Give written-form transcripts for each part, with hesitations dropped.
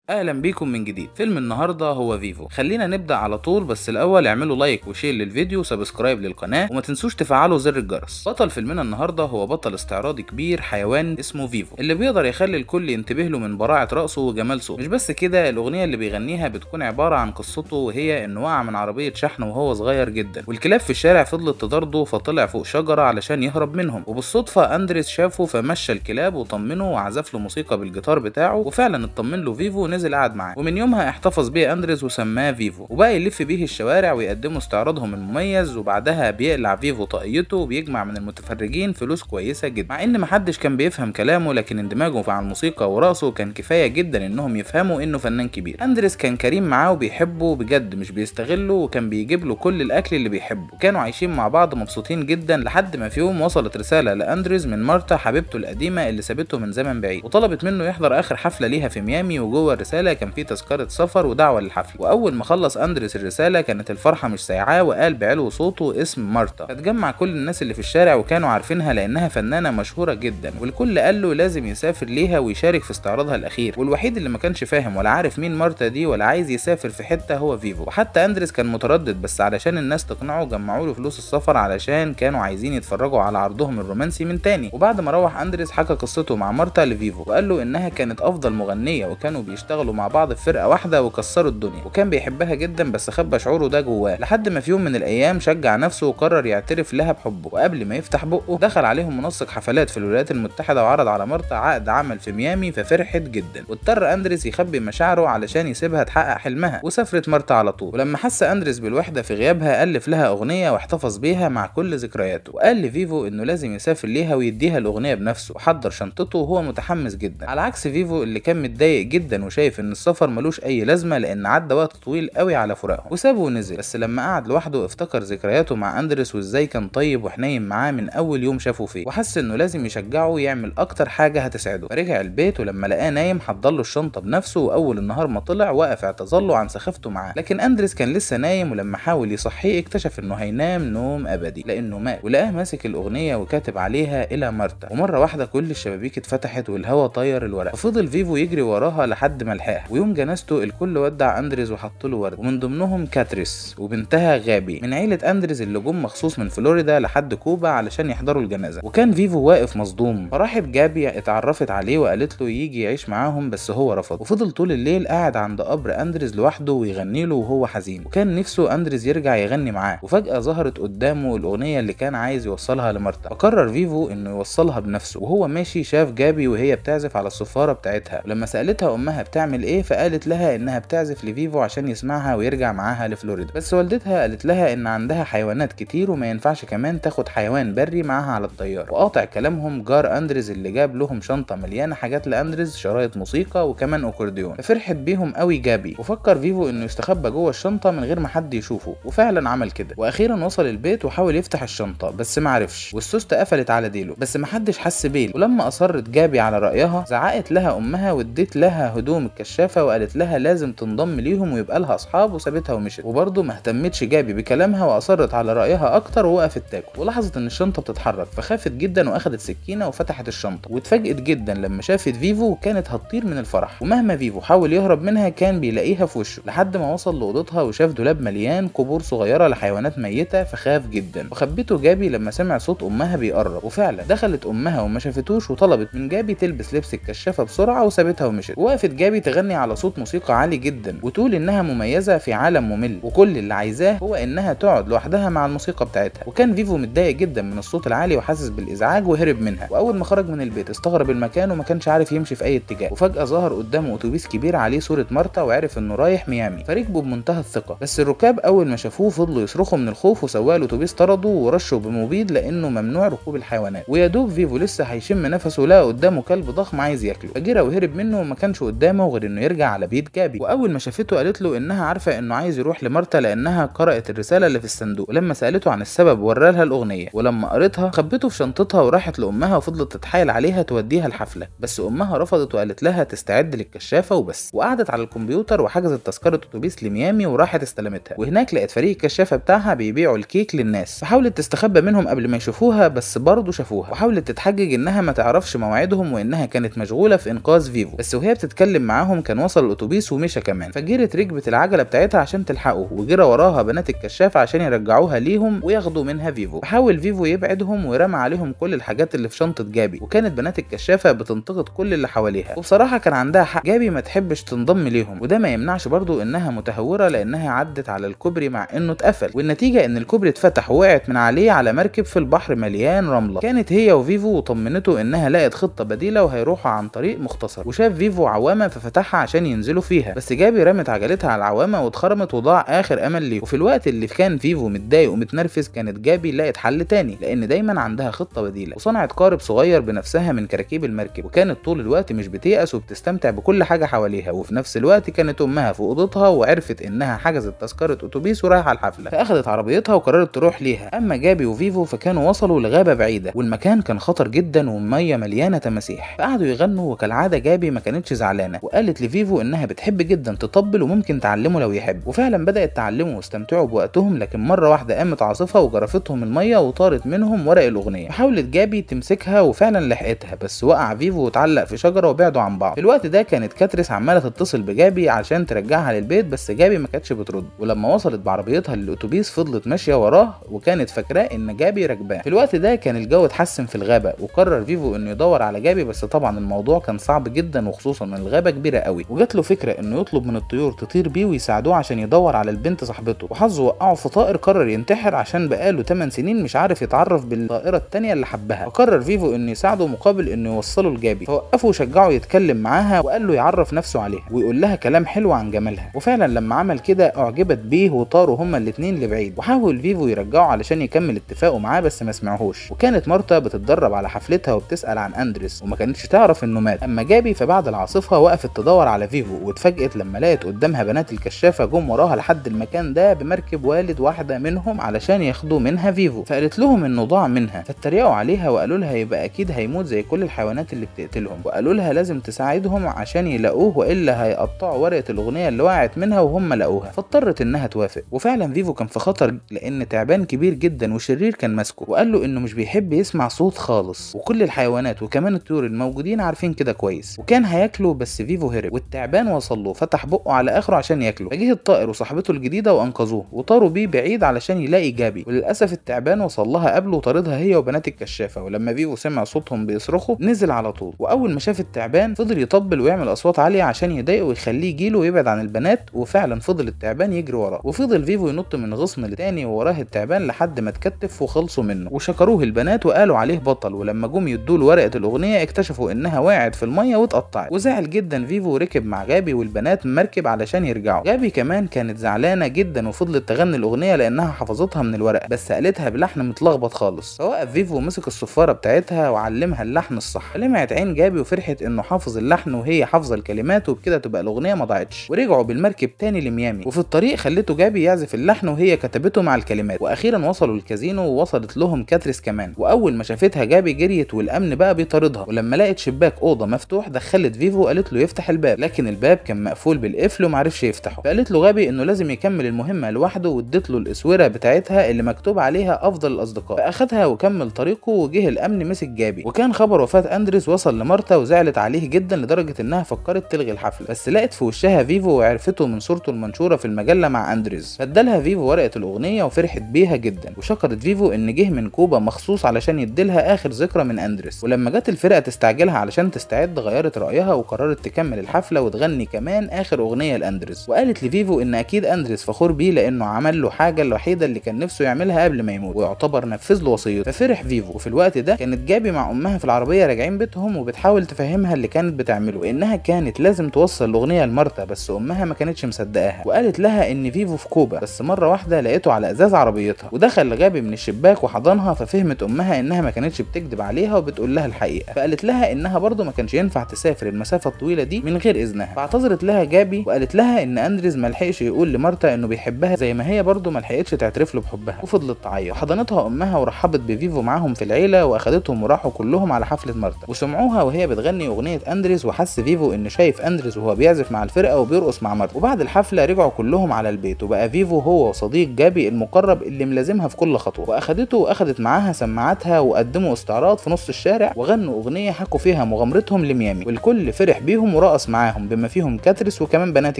اهلا بيكم من جديد. فيلم النهارده هو فيفو. خلينا نبدا على طول، بس الاول اعملوا like و share للفيديو و subscribe للقناة وما تنسوش تفعلوا زر الجرس. بطل فيلمنا النهارده هو بطل استعراضي كبير، حيوان اسمه فيفو، اللي بيقدر يخلي الكل ينتبه له من براعه رقصه وجمال صوته. مش بس كده، الاغنية اللي بيغنيها بتكون عبارة عن قصته، وهي انه وقع من عربية شحن وهو صغير جدا، والكلاب في الشارع فضلت تطارده، فطلع فوق شجرة علشان يهرب منهم. وبالصدفه اندريس شافه فمشى الكلاب وطمنه وعزف له موسيقى بالجيتار بتاعه، وفعلا اطمن له فيفو ونزل قعد معاه. ومن يومها احتفظ بيه اندريس وسماه فيفو، وبقى يلف بيه الشوارع ويقدموا استعراضهم المميز. وبعدها بيقلع فيفو طاقيته وبيجمع من المتفرجين فلوس كويسة جدا، مع ان محدش كان بيفهم كلامه، لكن اندماجه مع الموسيقى ورقصه كان كفاية جدا انهم يفهموا انه فنان كبير. اندريس كان كريم معاه وبيحبه بجد، مش بيستغله، وكان بيجيب له كل الاكل اللي بيحبه. كانوا عايشين مع بعض مبسوطين جدا، لحد ما في يوم وصلت رسالة لاندريس من مارتا حبيبته القديمة اللي سابته من زمن بعيد، وطلبت منه يحضر اخر حفلة ليها في ميامي. وجوه الرسالة كان في تذكرة سفر ودعوة للحفل. وأول ما خلص أندريس الرسالة كانت الفرحة مش سايعاه، وقال بعلو صوته اسم مارتا. فتجمع كل الناس اللي في الشارع وكانوا عارفينها لأنها فنانة مشهورة جدا، والكل قال له لازم يسافر ليها ويشارك في استعراضها الأخير. والوحيد اللي ما كانش فاهم ولا عارف مين مارتا دي ولا عايز يسافر في حتة هو فيفو. وحتى أندريس كان متردد، بس علشان الناس تقنعه جمعوا له فلوس السفر علشان كانوا عايزين يتفرجوا على عرضهم الرومانسي من تاني. وبعد ما روح أندريس حكى قصته مع مارتا لفيفو، وقال له إنها كانت أفضل مغنية وكانوا بيشتغلوا مع بعض في فرقه واحدة وكسروا الدنيا، وكان بيحبها جدا بس خبى شعوره ده جواه، لحد ما في يوم من الايام شجع نفسه وقرر يعترف لها بحبه. وقبل ما يفتح بقه دخل عليهم منسق حفلات في الولايات المتحدة وعرض على مارتا عقد عمل في ميامي، ففرحت جدا. واضطر اندريس يخبي مشاعره علشان يسيبها تحقق حلمها، وسافرت مارتا على طول. ولما حس اندريس بالوحدة في غيابها الف لها اغنية واحتفظ بيها مع كل ذكرياته، وقال لفيفو انه لازم يسافر ليها ويديها الاغنية بنفسه. وحضر شنطته وهو متحمس جدا، على عكس فيفو اللي كان متضايق جدا وشايف ان السفر ملوش اي لازمه لان عدى وقت طويل قوي على فراقهم، وسابه ونزل. بس لما قعد لوحده افتكر ذكرياته مع اندريس وازاي كان طيب وحنين معاه من اول يوم شافه فيه، وحس انه لازم يشجعه يعمل اكتر حاجة هتسعده. فرجع البيت ولما لقاه نايم حضر له الشنطة بنفسه، واول النهار ما طلع وقف اعتذر له عن سخافته معاه، لكن اندريس كان لسه نايم. ولما حاول يصحيه اكتشف انه هينام نوم ابدي لانه مات، ولقاه ماسك الاغنية وكاتب عليها الى مارتا. ومرة واحدة كل الشبابيك اتفتحت والهوا طير الورق، ففضل فيفو يجري وراها لحد ما لحقها. ويوم جنازته الكل ودع اندريس وحط له ورد، ومن ضمنهم كاتريس وبنتها غابي من عيله اندريس اللي جم مخصوص من فلوريدا لحد كوبا علشان يحضروا الجنازة. وكان فيفو واقف مصدوم، فراحت جابي اتعرفت عليه وقالت له يجي يعيش معاهم، بس هو رفض، وفضل طول الليل قاعد عند قبر اندريس لوحده ويغني له وهو حزين، وكان نفسه اندريس يرجع يغني معاه. وفجاة ظهرت قدامه الاغنية اللي كان عايز يوصلها لمارتا، فقرر فيفو انه يوصلها بنفسه. وهو ماشي شاف جابي وهي بتعزف على الصفاره بتاعتها، ولما سالتها امها بتعمل ايه فقالت لها انها بتعزف لفيفو عشان يسمعها ويرجع معاها لفلوريدا. بس والدتها قالت لها ان عندها حيوانات كتير وما ينفعش كمان تاخد حيوان بري معاها على الطيارة. وقاطع كلامهم جار اندريس اللي جاب لهم شنطه مليانة حاجات لاندريس، شرايط موسيقى وكمان اكورديون. ففرحت بيهم قوي جابي، وفكر فيفو انه يستخبى جوه الشنطة من غير ما حد يشوفه، وفعلا عمل كده. واخيرا وصل البيت وحاول يفتح الشنطة بس ما عرفش، والسوسته قفلت على ديله، بس ما حدش حس بيه. ولما اصرت جابي على رايها زعقت لها امها واديت لها هدوم الكشافه وقالت لها لازم تنضم ليهم ويبقى لها اصحاب، وسابتها ومشت. وبرضه ما اهتمتش جابي بكلامها واصرت على رايها اكتر ووقفت تاكل. ولاحظت ان الشنطة بتتحرك فخافت جدا واخدت سكينة وفتحت الشنطة، واتفاجئت جدا لما شافت فيفو وكانت هتطير من الفرح. ومهما فيفو حاول يهرب منها كان بيلاقيها في وشه، لحد ما وصل لاوضتها وشاف دولاب مليان قبور صغيرة لحيوانات ميته فخاف جدا. وخبته جابي لما سمع صوت امها بيقرب، وفعلا دخلت امها وما شافتوش، وطلبت من جابي تلبس لبس الكشافه بسرعة وسابتها ومشت. وقفت جابي تغني على صوت موسيقى عالي جدا وتقول انها مميزة في عالم ممل، وكل اللي عايزاه هو انها تقعد لوحدها مع الموسيقى بتاعتها. وكان فيفو متضايق جدا من الصوت العالي وحاسس بالازعاج وهرب منها. واول ما خرج من البيت استغرب المكان وما كانش عارف يمشي في اي اتجاه. وفجاة ظهر قدامه اتوبيس كبير عليه صوره مارتا وعرف انه رايح ميامي، فركبه بمنتهى الثقة. بس الركاب اول ما شافوه فضلوا يصرخوا من الخوف، وسواق الاتوبيس طرده ورشه بمبيد لانه ممنوع ركوب الحيوانات. ويا دوب فيفو لسه هيشم نفسه لقى قدامه كلب ضخم عايز ياكله، فجرى وهرب منه وما كانش قدامه غير انه يرجع على بيت جابي. واول ما شافته قالت له انها عارفه انه عايز يروح لمارتا لانها قرأت الرسالة اللي في الصندوق. ولما سالته عن السبب ورالها الاغنية، ولما قريتها خبته في شنطتها وراحت لامها وفضلت تتحايل عليها توديها الحفلة، بس امها رفضت وقالت لها تستعد للكشافه وبس. وقعدت على الكمبيوتر وحجزت تذكره اتوبيس لميامي وراحت استلمتها. وهناك لقت فريق الكشافه بتاعها بيبيعوا الكيك للناس، فحاولت تستخبى منهم قبل ما يشوفوها بس برضه شافوها. وحاولت تتحجج انها ما تعرفش مواعيدهم وانها كانت مشغولة في انقاذ فيفو، بس وهي بتتكلم معاهم معاهم كان وصل الاتوبيس ومشى كمان، فجرت ركبت العجلة بتاعتها عشان تلحقه، وجرى وراها بنات الكشافه عشان يرجعوها ليهم وياخدوا منها فيفو. فحاول فيفو يبعدهم ورمى عليهم كل الحاجات اللي في شنطه جابي، وكانت بنات الكشافه بتنتقد كل اللي حواليها، وبصراحة كان عندها حق، جابي ما تحبش تنضم ليهم، وده ما يمنعش برضو انها متهوره لانها عدت على الكوبري مع انه اتقفل، والنتيجة ان الكوبري اتفتح ووقعت من عليه على مركب في البحر مليان رملة. كانت هي وفيفو وطمنته انها لقت خطه بديله وهيروحوا عن طريق مختصر، وشاف فيفو عوامه ففتحها عشان ينزلوا فيها، بس جابي رمت عجلتها على العوامه واتخرمت وضاع اخر امل ليه. وفي الوقت اللي كان فيفو متضايق ومتنرفز كانت جابي لقت حل تاني، لان دايما عندها خطه بديله، وصنعت قارب صغير بنفسها من كراكيب المركب، وكانت طول الوقت مش بتيأس وبتستمتع بكل حاجة حواليها. وفي نفس الوقت كانت امها في اوضتها وعرفت انها حجزت تذكره اتوبيس ورايحه الحفلة، فاخدت عربيتها وقررت تروح ليها. اما جابي وفيفو فكانوا وصلوا لغابه بعيدة، والمكان كان خطر جدا والمية مليانة تماسيح، فقعدوا يغنوا. وكالعادة جابي ما كانتش زعلانة، وقالت لفيفو انها بتحب جدا تطبل وممكن تعلمه لو يحب، وفعلا بدات تعلمه واستمتعوا بوقتهم. لكن مرة واحدة قامت عاصفة وجرفتهم المية وطارت منهم ورق الاغنية، فحاولت جابي تمسكها وفعلا لحقتها، بس وقع فيفو واتعلق في شجرة وبعدوا عن بعض. في الوقت ده كانت كاتريس عماله تتصل بجابي عشان ترجعها للبيت، بس جابي ما كانتش بترد، ولما وصلت بعربيتها للاتوبيس فضلت ماشية وراه وكانت فاكراه ان جابي راكباه. في الوقت ده كان الجو اتحسن في الغابة، وقرر فيفو انه يدور على جابي، بس طبعا الموضوع كان صعب جدا وخصوصا ان الغابة كبيرة قوي، وجات له فكرة انه يطلب من الطيور تطير بيه ويساعدوه عشان يدور على البنت صاحبته، وحظه وقعه في طائر قرر ينتحر عشان بقاله 8 سنين مش عارف يتعرف بالطائرة الثانية اللي حبها. فقرر فيفو انه يساعده مقابل انه يوصله لجابي، فوقفه وشجعه يتكلم معاها وقال له يعرف نفسه عليها ويقول لها كلام حلو عن جمالها، وفعلا لما عمل كده اعجبت بيه وطاروا هما الاثنين لبعيد. وحاول فيفو يرجعه علشان يكمل اتفاقه معاه بس ما سمعهوش. وكانت مارتا بتتدرب على حفلتها وبتسأل عن اندريس وما كانتش تعرف انه مات. اما جابي فبعد العاصفة وقفت تدور على فيفو، واتفاجئت لما لقت قدامها بنات الكشافه جم وراها لحد المكان ده بمركب والد واحدة منهم علشان ياخدوا منها فيفو، فقالت لهم انه ضاع منها، فاتريقوا عليها وقالوا لها يبقى اكيد هيموت زي كل الحيوانات اللي بتقتلهم، وقالوا لها لازم تساعدهم عشان يلاقوه والا هيقطعوا ورقة الاغنية اللي وقعت منها وهم لقوها، فاضطرت انها توافق. وفعلا فيفو كان في خطر لان تعبان كبير جدا وشرير كان ماسكه، وقال له انه مش بيحب يسمع صوت خالص، وكل الحيوانات وكمان الطيور الموجودين عارفين كده كويس، وكان هياكله بس فيفو هرب، والتعبان وصل له فتح بقه على اخره عشان ياكله، فجه الطائر وصاحبته الجديدة وانقذوه وطاروا بيه بعيد علشان يلاقي جابي، وللاسف التعبان وصل لها قبله وطاردها هي وبنات الكشافه. ولما فيفو سمع صوتهم بيصرخوا نزل على طول، واول ما شاف التعبان فضل يطبل ويعمل اصوات عالية عشان يضايقه ويخليه يجيله ويبعد عن البنات، وفعلا فضل التعبان يجري وراه، وفضل فيفو ينط من غصن لتاني ووراه التعبان لحد ما اتكتف وخلصوا منه، وشكروه البنات وقالوا عليه بطل. ولما جم يدوا له ورقة الاغنية اكتشفوا انها وقعت في المية واتقطعت، وزعل جدا فيفو وركب مع جابي والبنات مركب علشان يرجعوا. جابي كمان كانت زعلانة جدا وفضلت تغني الاغنية لانها حفظتها من الورقة، بس قالتها بلحن متلخبط خالص. فوقف فيفو ومسك الصفاره بتاعتها وعلمها اللحن الصح، لمعت عين جابي وفرحت انه حافظ اللحن وهي حافظه الكلمات، وبكده تبقى الاغنية ما ضاعتش. ورجعوا بالمركب تاني لميامي، وفي الطريق خلته جابي يعزف اللحن وهي كتبته مع الكلمات. واخيرا وصلوا الكازينو ووصلت لهم كاتريس كمان، واول ما شافتها جابي جريت والامن بقى بيطاردها، ولما لقت شباك اوضة مفتوح دخلت فيفو وقالت له يفتح الباب، لكن الباب كان مقفول بالقفل ومعرفش يفتحه، فقالت له غابي انه لازم يكمل المهمة لوحده، وادت له الاسوره بتاعتها اللي مكتوب عليها افضل الاصدقاء، فاخدها وكمل طريقه. وجه الامن مسك جابي، وكان خبر وفاه اندريس وصل لمارتا وزعلت عليه جدا لدرجة انها فكرت تلغي الحفلة، بس لقت في وشها فيفو وعرفته من صورته المنشورة في المجلة مع اندريس، فادالها فيفو ورقة الاغنية وفرحت بيها جدا، وشكرت فيفو ان جه من كوبا مخصوص علشان يديلها اخر ذكرى من اندريس. ولما جت الفرقة تستعجلها علشان تستعد غيرت رايها وقررت تكمل الحفلة وتغني كمان اخر اغنية لاندريس، وقالت لفيفو ان اكيد اندريس فخور بيه لانه عمل له حاجة الوحيدة اللي كان نفسه يعملها قبل ما يموت، ويعتبر نفذ له وصيته، ففرح فيفو. وفي الوقت ده كانت جابي مع امها في العربية راجعين بيتهم، وبتحاول تفهمها اللي كانت بتعمله انها كانت لازم توصل الاغنية لمارتا، بس امها ما كانتش مصدقاها وقالت لها ان فيفو في كوبا، بس مرة واحدة لقيته على ازاز عربيتها، ودخل غابي من الشباك وحضنها، ففهمت امها انها ما كانتش بتكذب عليها وبتقول لها الحقيقة، فقالت لها انها برضه ما كانش ينفع تسافر المسافة الطويلة دي من غير اذنها، فاعتذرت لها جابي وقالت لها ان اندريز ما لحقش يقول لمارتا انه بيحبها زي ما هي برضه ما لحقتش تعترف له بحبها، وفضلت تعيط. وحضنتها امها ورحبت بفيفو معاهم في العيلة واخدتهم وراحوا كلهم على حفلة مارتا، وسمعوها وهي بتغني اغنية اندريز، وحس فيفو انه شايف اندريز وهو بيعزف مع الفرقة وبيرقص مع مارتا. وبعد الحفلة رجعوا كلهم على البيت، وبقى فيفو هو وصديق جابي المقرب اللي ملازمها في كل خطوة، واخدته واخدت معاها سماعاتها وقدموا استعراض في نص الشارع وغنوا اغنية حكوا فيها مغامرتهم لميامي، والكل فرح بيهم وراحوا ورقص معاهم بما فيهم كاتريس وكمان بنات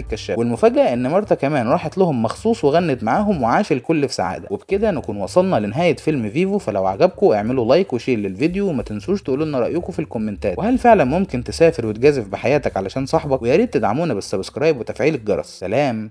الكشاف. والمفاجاه ان مارتا كمان راحت لهم مخصوص وغنت معاهم وعاش الكل في سعادة. وبكده نكون وصلنا لنهاية فيلم فيفو. فلو عجبكم اعملوا like و share للفيديو، وما تنسوش تقولوا لنا رايكم في الكومنتات، وهل فعلا ممكن تسافر وتجازف بحياتك علشان صاحبك؟ ويا ريت تدعمونا بال subscribe وتفعيل الجرس. سلام.